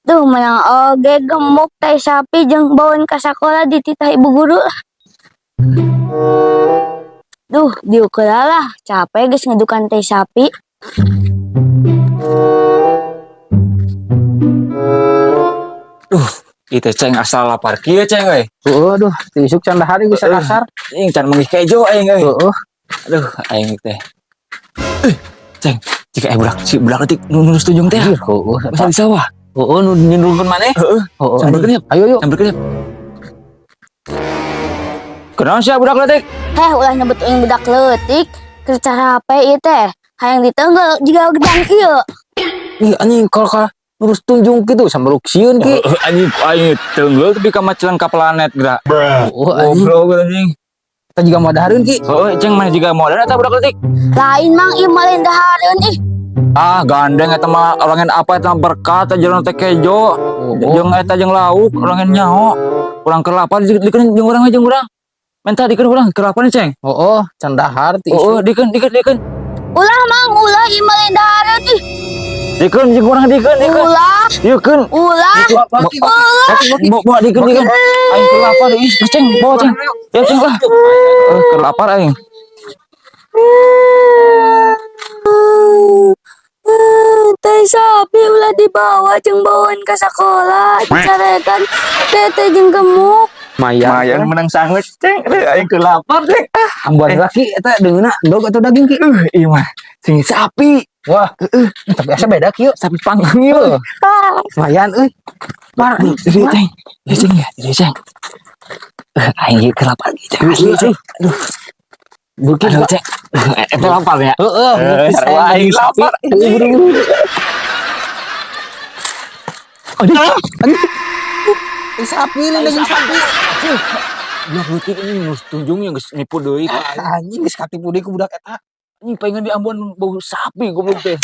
Duh, menang oge gemuk tai sapi jeung bawaan ka sakola dititah ibu guru. Duh, diuk lah, capek geus ngedukan tai sapi. Duh, itu ceng asal lapar kieu, ceng euy. Heeh, aduh, ti isuk can dahar geus kasar. Aing can manggih kejo aing euy. Heeh. Aduh, aing teh. Eh, ceng, jika budak si budak leutik nu nurus tunjung teh. Anjir, heeh. Masa di sawah. Heeh, nu nyundulkeun maneh. Heeh. Heeh. Sampeurkeun ya. Ayo yuk. Sampeurkeun ya. Kunaon sia budak leutik? Heh, ulah nyebut aing budak leutik. Keur carape ieu teh. Hayang ditenggel jiga gedang ieu. Ih, anjing kalau kalah nurus tunjung gitu sambaluk sieun, Ki. Heeh, anjing aing tenggel tapi ka macelan ka planet geura. Heeh, anjing. Goblok anjing. Kita juga mau dahareun, Ki. Heeh, ceng mana juga modal eta budak leutik. Lain, Mang, ieu mah lain dahareun ih. Ah, gandeng eta mah orangan apa eta mah berkat jalan teh kejo. Jeung eta jeung lauk orangan nyaho. Urang keur lapar dikeun jeung urang jeung urang. Menta dikeun urang keur lapar nih, ceng. Heeh, can dahar ti Heeh, isuk. dikeun dikeun dikeun. Ulah, Mang, ulah, ieu mah lain dahareun ih. Dikeun jeung urang dikeun dikeun. Ulah, Dikeun. ulah. Baki, Bawa bawa dikeun dikeun. Aing keur lapar ih, ceng, bawa ceng. Ya ceng lah. Eh, keur lapar aing. Tai sapi ulah dibawa jeung bawaan ke sekolah dicarekan tete jeung gemuk. Mayan. Mayan menang sangut, ceng. Eh, aing keur lapar, ceng. Ah, Ambuan laki eta deungeuna endog atau daging, Ki? Ieu mah sing sapi. Wah, tapi asa beda kieu. Sapi panggang ieu. Lumayan euy. Par, Jadi ceng, jadi ceng ya, jadi ceng. Eh, aing ieu keur lapar gitu. Asli, ceng. Aduh, Beuki aduh, ceng. Eta lapar ya. Heeh, Eh, sarua aing lapar. Buru-buru. Aduh, Eh, sapi ini daging sapi. budak leutik ini nurus tunjungnya geus nipu deui ka aing. Anjing geus katipu deui ku budak eta. Anjing pengen diambuan bau sapi goblok teh.